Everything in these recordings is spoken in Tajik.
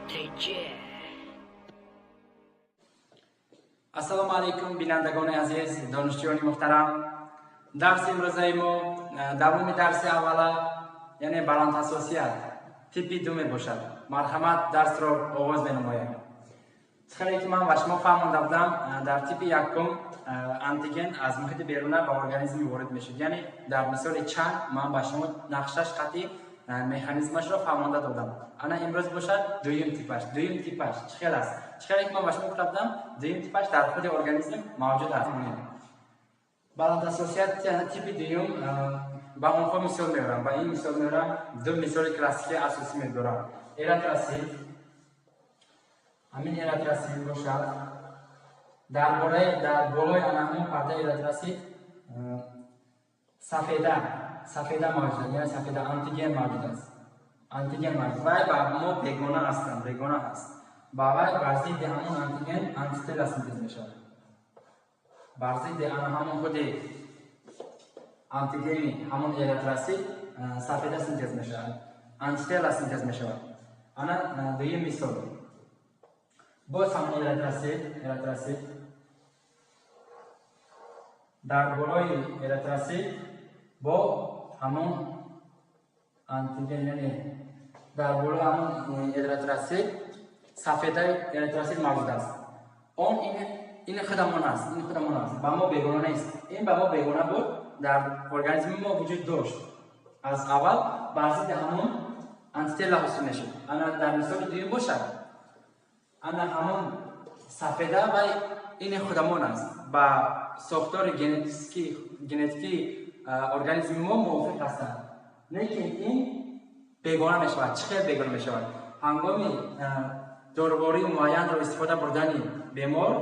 ТЖ. Ассалому алайкум, бинандагони азиз, донишҷӯёни муҳтарам. Дарси имрӯзаи мо давоми дарси аввала, яъне баландҳассосият типи ду мебошад. Марҳамат, дарсро оғоз менамоем. Хеле ки ман ба шумо фаҳмонда будам, дар типи якум антиген аз муҳити беруна ба организм ворид мешуд. Яъне дар мисоли чанг ман ба шумо нақшаш қатъи механизмашро фаҳмонда додам. Ана имрӯз бошад дуюм типаш. Дуюм типаш чӣ хел аст? Чӣ хеле ки ман ба шумо гуфта будам, дуюм типаш дар худи организм мавҷуд аст. Баландҳассосият типи дуюм ба онҳо мисол меорам. Ба ин мисол меорам, ду мисоли классикии асосӣ мебарам. Эритросит, ҳамин эритросит бошад, дар бораи дар болои ана ҳамон пардаи эритросит сафеда мавҷуд аст, яъне сафеда антиген мавҷуд аст. Антиген мавҷуд. Вай ба мо бегона ҳастанд, бегона ҳаст. Ба вай бар зидди ҳамон антиген антитела синтез мешавад. Бар зидди ана ҳамон худи антигени ҳамон эритросит сафеда синтез мешавад, антитела синтез мешавад. Ана дуюм мисол. Боз ҳамон эритросит дар болои эритросит бо ҳамон антиген, яъне дар болои ҳамон эритросит сафедаи эритросит мавҷуд аст. Он ин худамон аст, ин худамон аст, ба мо бегона нест. Ин ба мо бегона буд, дар организми мо вуҷуд дошт. Аз аввал бар зидди ҳамон антитела ҳосил мешуд. Ана дар мисоли дуюм бошад, ана ҳамон сафеда вай ин худамон аст, ба сохтори генетикии организми мо мувофиқ ҳастанд. Лекин ин бегона мешавад. Чӣ хел бегона мешавад? Ҳангоми дорувории муайянро истифода бурдани бемор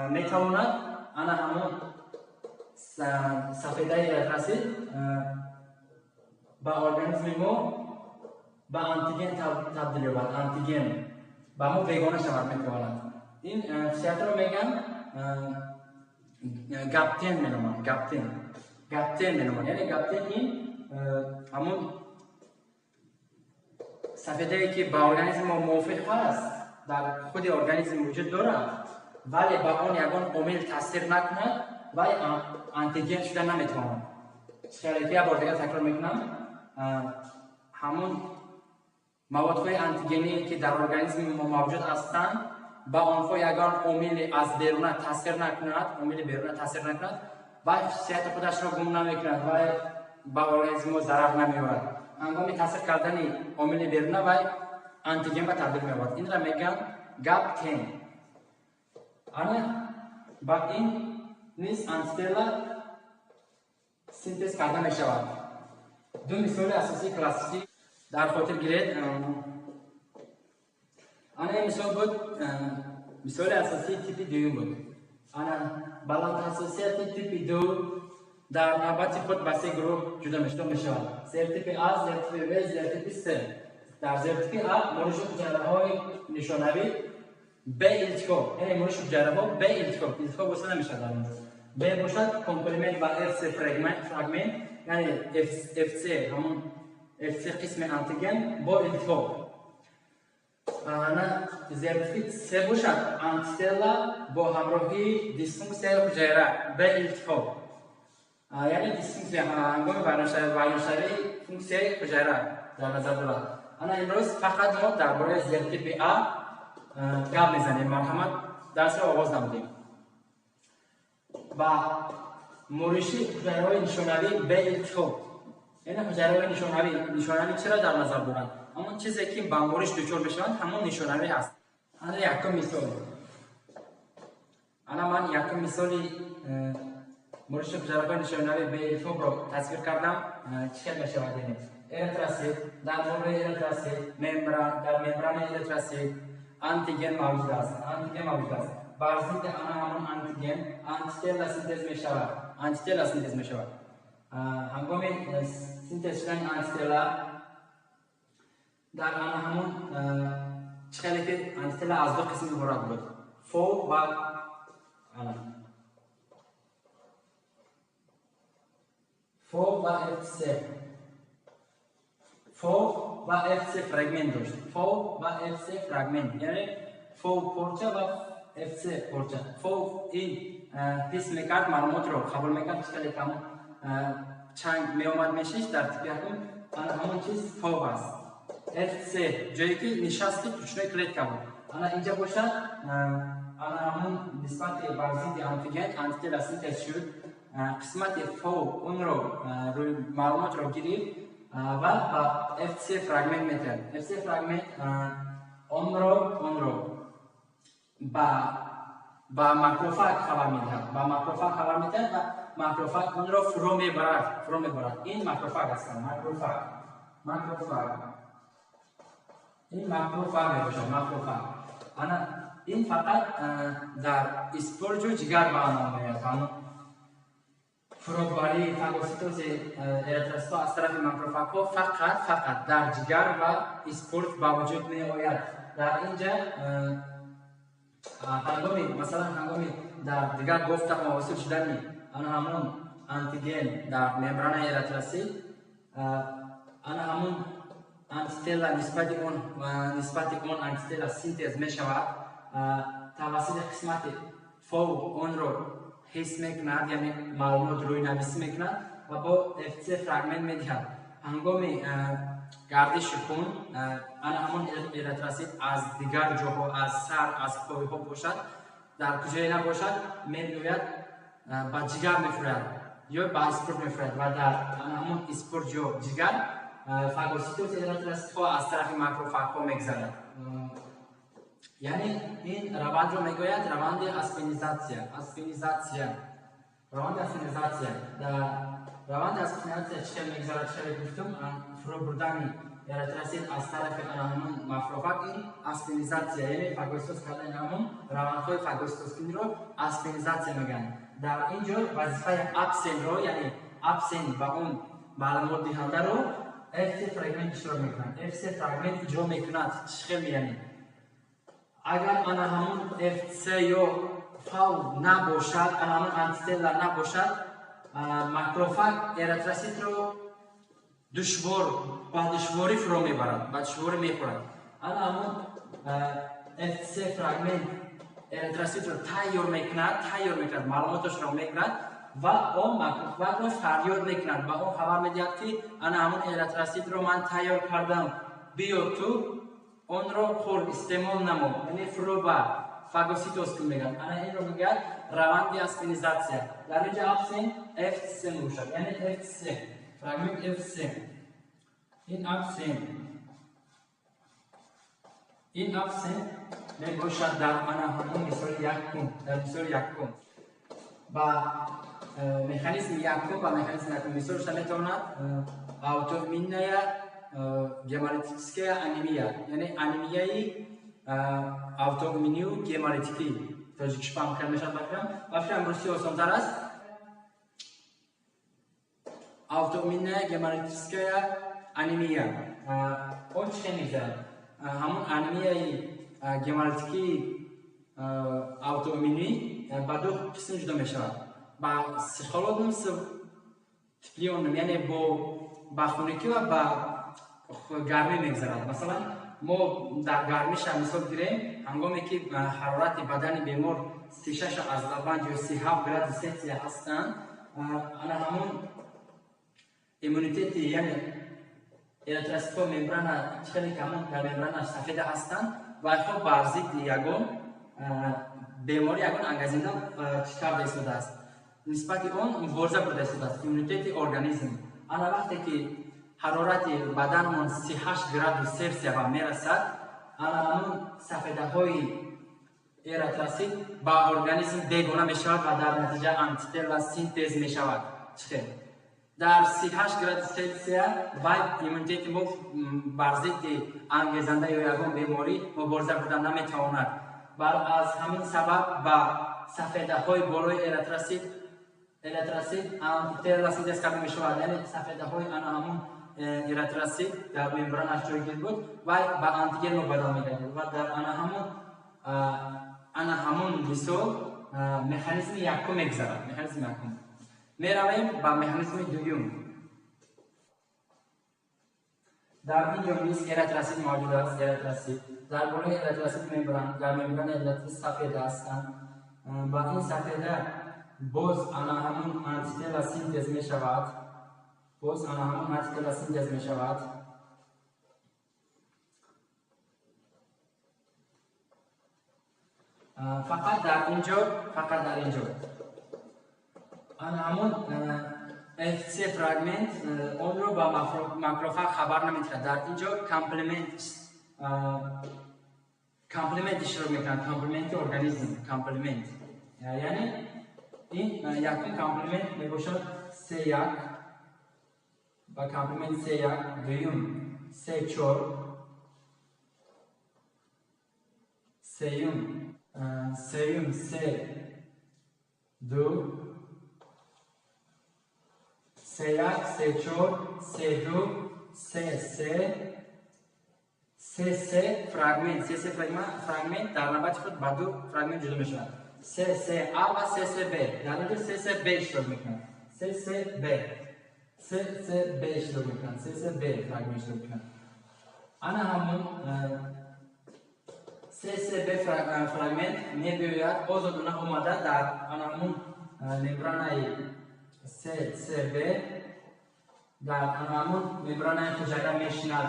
метавонад ана ҳамон сафедаи эритросит ба организми мо ба антиген табдил ёбад. Антиген ба мо бегона шавад метавонад. Ин хусусиятро мегӯянд гаптен меноманд. Гаптен. Гаптен меноманд. Яъне гаптен ин ҳамон сафедае ки ба организми мо мувофиқ ҳаст, дар худи организм вуҷуд дорад, вале ба он ягон омил таъсир накунад, вай антиген шуда наметавонад. Хеле ки як бор дигар такрор мекунам, ҳамон маводҳои антигенӣ ки дар организми мо мавҷуд ҳастанд, ба онҳо ягон омили аз беруна таъсир накунад, омили беруна таъсир накунад, вай хусусияти худашро гум намекунад, вай ба организми мо зарар намеорад. Ҳангоми таъсир кардани омили беруна вай антиген ба табдил меёбад. Инро мегӯянд гаптен. Ана ба ин низ антитела синтез карда мешавад. Ду мисоли асосии классикӣ дар хотир гиред. Ана ин мисол буд, мисоли асосии типи дуюм буд. Ана баландҳассосияти типи ду дар навбати худ ба се гурӯҳ ҷудо мешавад. Зертипи А, зертипи Б, зертипи С. Дар зертипи А муриши ҳуҷайраҳои нишонавӣ Б илтихоб, яъне муриши ҳуҷайраҳо Б илтихоб, илтихоб гуфта намешавад дар инҷо. Б бошад комплемент ва FC фрагмент, яъне FC, ҳамон FC қисми антиген бо илтихоб. Ана зертипи С бошад антитела бо ҳамроҳии дисфунксияи ҳуҷайра Б илтихоб. Яъне дисфунксия ҳангоми вайроншавии функсияи ҳуҷайра дар назар дорад. Ана имрӯз фақат мо дар бораи зертипи А гап мезанем. Марҳамат, дарсро оғоз намудем. Ба муриши ҳуҷайраҳои нишонавӣ Б илтихоб. Яъне ҳуҷайраҳои нишонавӣ, нишонавӣ чиро дар назар доранд? Ҳамон чизе ки ба муриш дучор мешаванд, ҳамон нишонавӣ ҳаст. Ана якум мисол. Ана ман якум мисоли муриши ҳуҷайраҳои нишонавӣ Б илтихобро тасвир кардам. Чӣ хел мешавад? Яъне эритросит, дар болои эритросит, мембран, дар мембранаи эритросит антиген мавҷуд аст. Антиген мавҷуд аст. Бар зидди ана ҳамон антиген антитела синтез мешавад. Антитела синтез мешавад. Ҳангоми синтез шудани антитела дар ана ҳамон чӣ хеле ки антитела аз ду қисм иборат буд. Фо ва ана фо ва FC. Фо ва FC fragment дошт. Fo ва FC fragment, яъне Fo порча ва FC порча. Fo ин ҳис мекард, маълумотро қабул мекард, чӣ хеле ҳамон чанг меомад мешишт дар типи якум, ана ҳамон чиз Fo аст. FC ҷое ки нишасти тучной клетка буд. Ана инҷа бошад, ана ҳамон нисбати бар зидди антиген антитела синтез шуд. Қисмати Fo онро маълумотро гирифт ва ба FC fragment метиҳад. FC fragment онро ба макрофаг хабар медиҳад, ба макрофаг хабар медиҳад ва макрофаг онро фуро мебарад, фуро мебарад. Ин макрофаг ҳастанд, макрофаг, макрофаг, ин макрофаг мебошад, макрофаг. Ана ин фақат дар испурҷу ҷигар ба амал меояд. Ҳамон фурӯбарии фагоситози эритроситҳо аз тарафи макрофагҳо фақат дар ҷигар ва испурҷ ба вуҷуд меояд. Дар инҷа ҳангоми, масалан, ҳангоми дар дигар бофтаҳо ҳосил шудани ана ҳамон антиген дар мембранаи эритросит, ана ҳамон антитела нисбати он антитела синтез мешавад, тавассути қисмати Fo онро ҳис мекунад, яъне маълумот рӯйнависӣ мекунад ва бо FC fragment медиҳад. Ҳангоми гардиши хун ана ҳамон эритросит аз дигар ҷоҳо, аз сар, аз пойҳо бошад, дар куҷое набошад, меояд, ба ҷигар мефурӯяд ё ба испурҷ мефурӯяд ва дар ана ҳамон испурҷ ё ҷигар фагоситози эритроситҳо аз тарафи макрофагҳо мегзарад. Яъне ин равандро мегӯяд раванди опсонизатсия, опсонизатсия, раванди опсонизатсия. Дар раванди опсонизатсия чӣ хел мегзарад? Чӣ хеле гуфтум, фурӯ бурдани эритросит аз тарафи ҳамон макрофаг, ин опсонизатсия, яъне фагоситоз кардани ҳамон равандҳои фагоситозкуниро опсонизатсия мегӯянд. Дар ин ҷо вазифаи опсинро, яъне опсин ба он маълумотдиҳандаро FC fragment иштирок мекунад, FC fragment иҷро мекунад. Чӣ хел? Яъне агар ана ҳамон FC ё Fo набошад, ана ҳамон антитела набошад, макрофаг эритроситро душвор, ба душворӣ фуро мебарад, ба душворӣ мехӯрад. Ана ҳамон FC fragment эритроситро тайёр мекунад, тайёр мекунад, маълумоташро мекунад ва он макрофагро фарёд мекунад, ба он хабар медиҳад, ки ана ҳамон эритроситро ман тайёр кардам, биё, ту онро хӯр, истеъмол намо, яъне фурӯ бар, фагоситоз кун мегӯяд. Ана инро мегӯяд раванди опсонизатсия. Дар инҷа опсин FC мебошад, яъне FC fragment, FC, ин опсин, ин опсин мебошад. Дар ана ҳамон мисоли якум, дар мисоли якум ба механизми якум, ба механизми якум мисол шуда метавонад аутоиммунная гемолитическая анемия, яъне анемияи аутоиммунию гемолитикӣ. Тоҷикиш фаҳм карда мешавад, ба фикрам, ба фикрам, русӣ осонтар аст. Аутоиммунная гемолитическая анемия, он чӣ хел мегзарад? Ҳамон анемияи гемолитикии аутоиммунӣ ба ду қисм ҷудо мешавад: ба холодном, с тёплым, яъне бо ба хунукӣ ва ба гармӣ мегзарад. Масалан, мо дар гармиша мисол гирем, ҳангоме ки ҳарорати бадани бемор 36,5 ё 37 градус Селсия ҳастанд, ана ҳамон иммунитети, яъне эритроситҳо мембрана, чӣ хеле ки ҳамон дар мембранаш сафеда ҳастанд, вайҳо бар зидди ягон беморӣ, ягон ангезанда чӣ карда истодааст, нисбати он мубориза бурда истодааст иммунитети организм. Ана вақте ки ҳарорати баданмон 38 градус Селсия ба мерасад, ана ҳамон сафедаҳои эритросит ба организм бегона мешавад ва дар натиҷа антитела синтез мешавад. Чӣ хел? Дар 38 градус Селсия вай иммунитети мо бар зидди ангезанда ё ягон беморӣ мубориза бурда наметавонад. Бар аз ҳамин сабаб ба сафедаҳои болои эритросит антитела синтез карда мешавад, яъне сафедаҳои ана ҳамон эритросит дар мембранаш ҷойгир буд, вай ба антиген мубаддал мегардад. Ва дар ана ҳамон мисол механизми якум мегзарад, механизми якум. Меравем ба механизми дуюм. Дар ин ҷо низ эритросит мавҷуд аст, эритросит. Дар болои эритросит мембран, дар мембрани эритросит сафеда ҳастанд. Ба ин сафеда боз ана ҳамун антитела синтез мешавад. Боз ана ҳамун антитела синтез мешавад. Фақат дар инҷо, фақат дар инҷо ана ҳамун FC фрагмент онро ба макрофаг хабар намедиҳад. Дар инҷо комплемент иштирок мекунад, комплементи организм, комплемент. Яъне ин якум комплемент мебошад C1 ва комплемент C1, дуюм C4, сеюм C2, C1, C4, C2, C3, C3 фрагмент, C3 фрагмент дар навбати худ ба ду фрагмент ҷудо мешавад. CCA ва CCB. Дар инҷо CCB иштирок мекунад. CCB. CCB иштирок мекунад. CCB фрагмент иштирок мекунад. Ана ҳамун CCB фрагмент мебиёяд озодона омада дар ана ҳамун мембранаи CCB дар ана ҳамун мембранаи ҳуҷайра мешинад.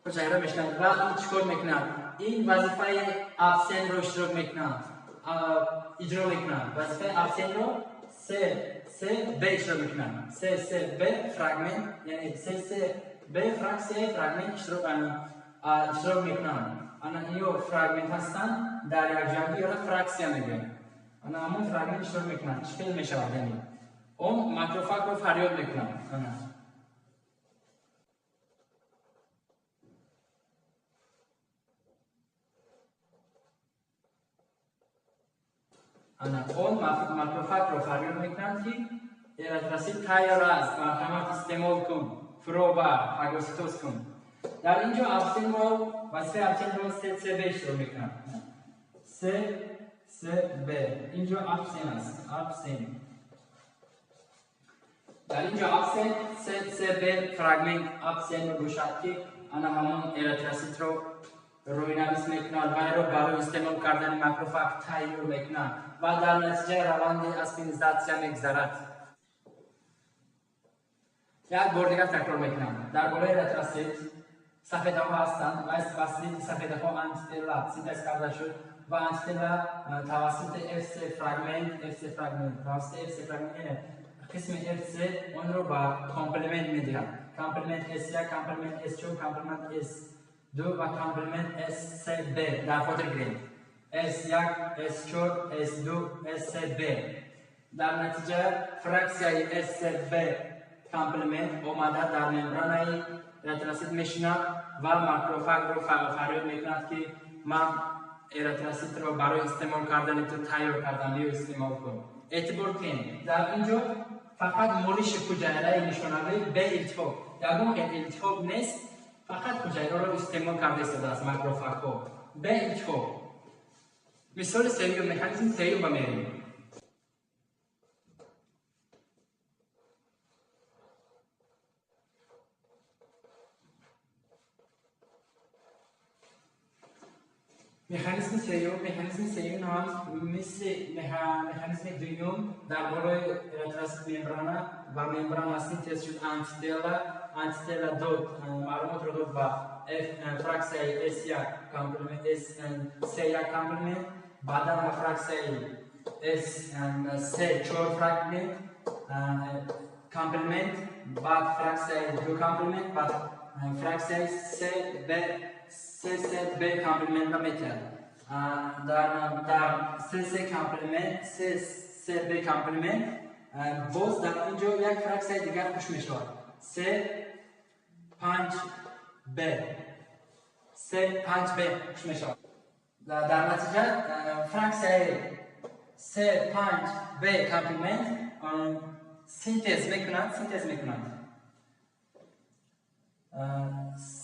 Ҳуҷайра мешинад ва ин чӣ кор мекунад? Ин вазифаи апсенро иштирок мекунад, иҷро мекунад. Вазифаи апсенро CCB иштирок мекунад. CCB фрагмент, яъне CCB фраксияи фрагмент иштирок мекунанд. Ана ино фрагмент ҳастанд, дар якҷоягӣ ёра фраксия мегӯянд. Ана ҳамон фрагмент иштирок мекунанд. Чӣ хел мешавад? Яъне он макрофагро фарёд мекунад. Ана ана он макрофагро фарёд мекунад, ки эритросит тайёр аст, марҳамат истеъмол кун, фурӯ бар, фагоситоз кун. Дар ин ҷо апсенро, вазифаи апсенро CCB иштирок мекунад. CCB. Инҷо апсен аст, апсен. Дар ин ҷо апсен CCB фрагмент апсен мебошад, ки ана ҳамон эритроситро рӯйнавис мекунад ва инро барои истеъмол кардани макрофаг тайёр мекунад ва дар натиҷа раванди аспинизатсия мегузарад. Як бор дигар такрор мекунам. Дар болои эритросит сафедаҳо ҳастанд ва василити сафедаҳо антитела синтез карда шуд ва антитела тавассути FC фрагмент, FC фрагмент, тавассути FC фрагмент, яъне қисми FC онро ба комплемент медиҳад. Комплемент S1, комплемент S4, комплемент S2 ва комплемент SCB дар хотир гиред. S1, S4, S2, SCB. Дар натиҷа фраксияи SCB комплемент омада дар мембранаи эритросит мешинад ва макрофагро фарёд мекунад, ки ман эритроситро барои истеъмол кардани ту тайёр кардам, биё истеъмол кун. Эътибор кунед, дар ин ҷо фақат молиши ҳуҷайраи нишонавӣ бе илтиҳоб, ягон хел илтиҳоб нест, фақат ҳуҷайраро истеъмол карда истодааст макрофагҳо бе илтиҳоб. Мисоли сеюм, механизми сеюм ба мерем. Механизми сеюм ҳам мисли механизми дуюм дар болои эритросит мембрана ва мембрана синтез шуд антитела, антитела дод маълумотро дод ба фраксияи S1 комплемент, C1 комплемент, баъдан ба фраксияи C4 фрагмент комплемент, баъд фраксияи 2 комплемент, баъд фраксияи CB, CCB комплемент ба метиҳад. Дар CC комплемент, CCB комплемент боз дар ин ҷо як фраксияи дигар хуш мешавад. C5B, C5B хуш мешавад. Дар натиҷа фраксияи C5B комплемент синтез мекунад, синтез мекунад.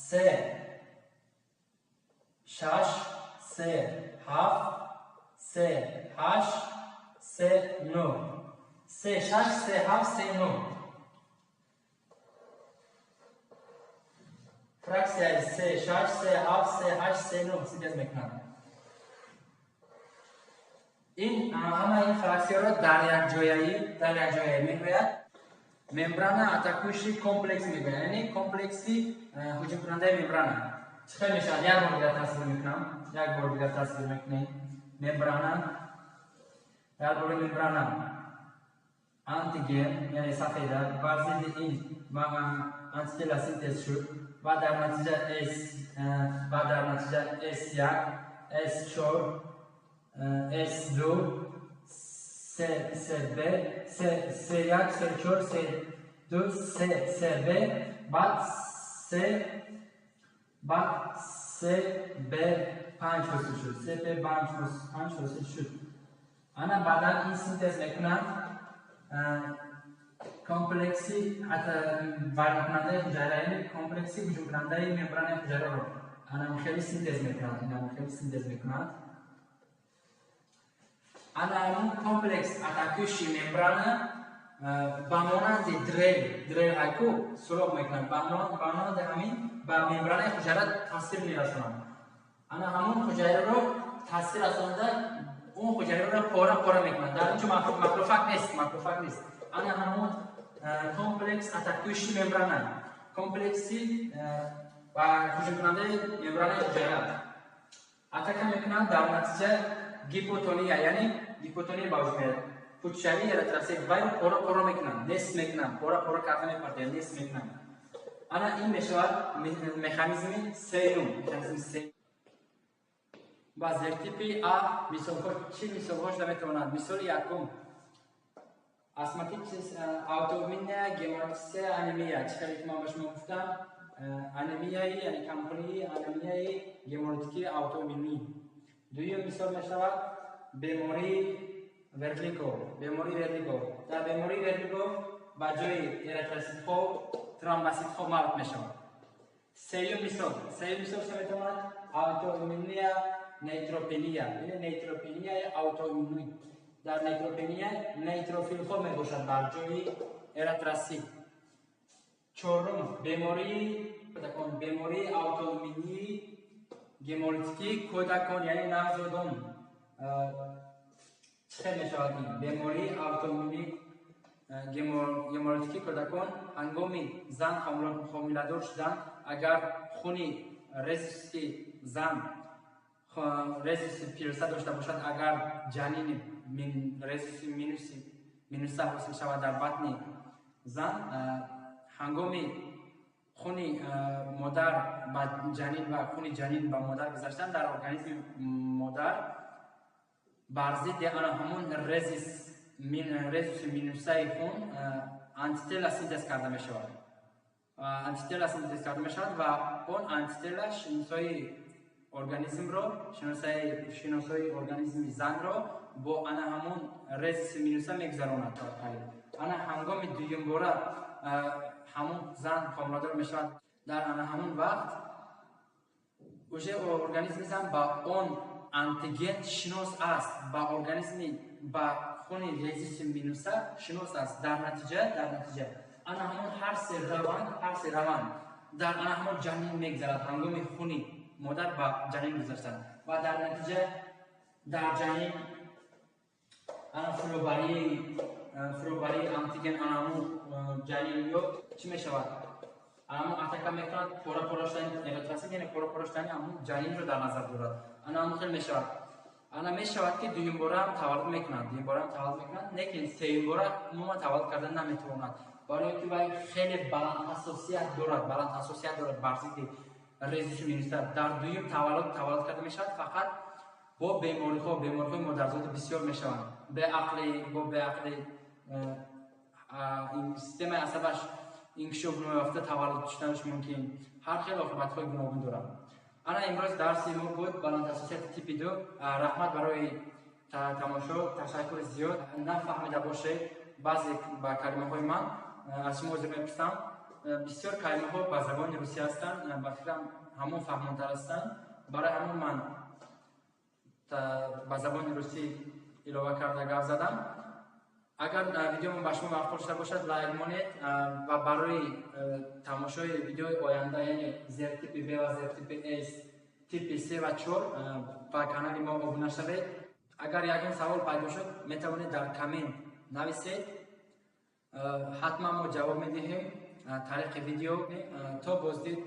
C шаш, C ҳафт, C ҳашт, C нӯҳ. C шаш, C ҳафт, C нӯҳ. Фраксияи C6, C7, C8, C9 синтез мекунад. Ин ҳама ин фраксияро дар якҷояӣ мегӯяд мембрана атакующий комплекс мегӯяд, яъне комплекси ҳуҷумкунандаи мембрана. Чӣ хел мешавад? Як бор дигар тасвир мекунам, як бор дигар тасвир мекунем. Мембрана, дар бораи мембрана антиген, яъне сафеда, бар зидди ин антитела синтез шуд ва дар натиҷа S ва дар натиҷа S1, S4, S2, C, CB, C, C1, C4, C2, C, CB, баъд C, баъд CB5 ҳосил шуд. CB5 ҳосил шуд. Ана баъдан ин синтез мекунад комплекси вайронкунандаи ҳуҷайра, яъне комплекси ҳуҷумкунандаи мембранаи ҳуҷайраро ана хеле синтез мекунад, ина хеле синтез мекунад. Ана ҳамун комплекс атакующий мембрана ба монанди дрель, дрель ҳайку суроғ мекунад, ба монанди ҳамин ба мембранаи ҳуҷайра таъсир мерасонад. Ана ҳамун ҳуҷайраро таъсир расонда, он ҳуҷайраро пора пора мекунад. Дар инҷо макрофаг нест, макрофаг нест. Ана ҳамун комплекс атакующий мембрана, комплекси ва ҳуҷумкунандаи мембранаи ҳуҷайра атака мекунад. Дар натиҷа гипотония, яъне гипотония ба вуҷуд меояд, пучшавии эритросит. Вайро пора пора мекунанд, нест мекунанд, пора пора карда мепартоянд, нест мекунанд. Ана ин мешавад механизми сеюм, механизми сеюм. Ба зертипи А мисолҳо, чӣ мисолҳо шуда метавонад? Мисоли якум: астматическая аутоиммунная гемолитическая анемия. Чӣ хеле ки ман ба шумо гуфтам, анемияи, яъне камхунии, анемияи гемолитикии аутоиммунӣ. Дуюм мисол мешавад бемории Вертлиго. Бемории Вертлиго. Дар бемории Вертлиго ба ҷои эритроситҳо тромбоситҳо мавт мешавад. Сеюм мисол чӣ метавонад? Аутоиммунная нейтропения, яъне нейтропенияи аутоиммунӣ. Дар нейтропения нейтрофилҳо мебошад бар ҷои эритросит. Чорум: бемории кӯдакон, бемории аутоиммунии гемолитикии кӯдакон, яъне навзодон. Чӣ хел мешавад ин бемории аутоиммунии гемолитикии кӯдакон? Ҳангоми зан ҳомиладор шудан, агар хуни резуси зан резуси плюса дошта бошад, агар ҷанини резуси минуса ҳосил шавад дар батни зан, ҳангоми хуни модар ба ҷанин ва хуни ҷанин ба модар гузаштан, дар организми модар бар зидди ана ҳамон резуси минусаи хун антитела синтез карда мешавад, антитела синтез карда мешавад ва он антитела шиносои организмро, шиносои организми занро бо ана ҳамон резуси минуса мегузаронад. Ана ҳангоми дуюмбора ҳамон зан ҳомиладор мешавад, дар ана ҳамон вақт уже организми зан ба он антиген шинос аст, ба организми, ба хуни резуси минуса шинос аст. Дар натиҷа ана ҳамон ҳар се раванд дар ана ҳамон ҷанин мегузарад, ҳангоми хуни модар ба ҷанин гузаштан, ва дар натиҷа дар ҷанин ана фурӯбарии антиген ана ҳамон ҷанин ё чӣ мешавад, ҳамон атака мекунад, пора пора шудани эритросит, яъне пора пора шудани ҳамон ҷанинро дар назар дорад. Ана ҳамон хел мешавад. Ана мешавад, ки дуюмбораам таваллуд мекунад, дуюмбораам таваллуд мекунад, лекин сеюмбора умуман таваллуд кардан наметавонад, барои ки вай хеле баландҳассосият дорад, баландҳассосият дорад бар зидди резуси минуса. Дар дуюм таваллуд таваллуд карда мешавад фақат бо бемориҳои модарзодӣ бисёр мешаванд, беақлӣ, бо беақлӣ, системаи асабаш инкишоф ноёфта таваллуд шуданаш мумкин, ҳар хел оқибатҳои гуногун дорад. Ана имрӯз дарси мо буд баландҳассосияти типи 2. Раҳмат барои тамошо, ташаккури зиёд. Нафаҳмида бошед баъзе ба калимаҳои ман, аз шумо узр мепурсам. Бисёр калимаҳо ба забони русӣ ҳастанд, ба фикрам, ҳамон фаҳмонтар ҳастанд. Барои ҳамон ман ба забони русӣ илова карда гап задам. Агар видеомон ба шумо маъқул шуда бошад, лайк монед ва барои тамошои видеои оянда, яъне зертипи Б ва зертипи С, типи С ва 4, ба канали мо обуна шавед. Агар ягон савол пайдо шуд, метавонед дар коммент нависед, ҳатман мо ҷавоб медиҳем тариқи видео. То боздид.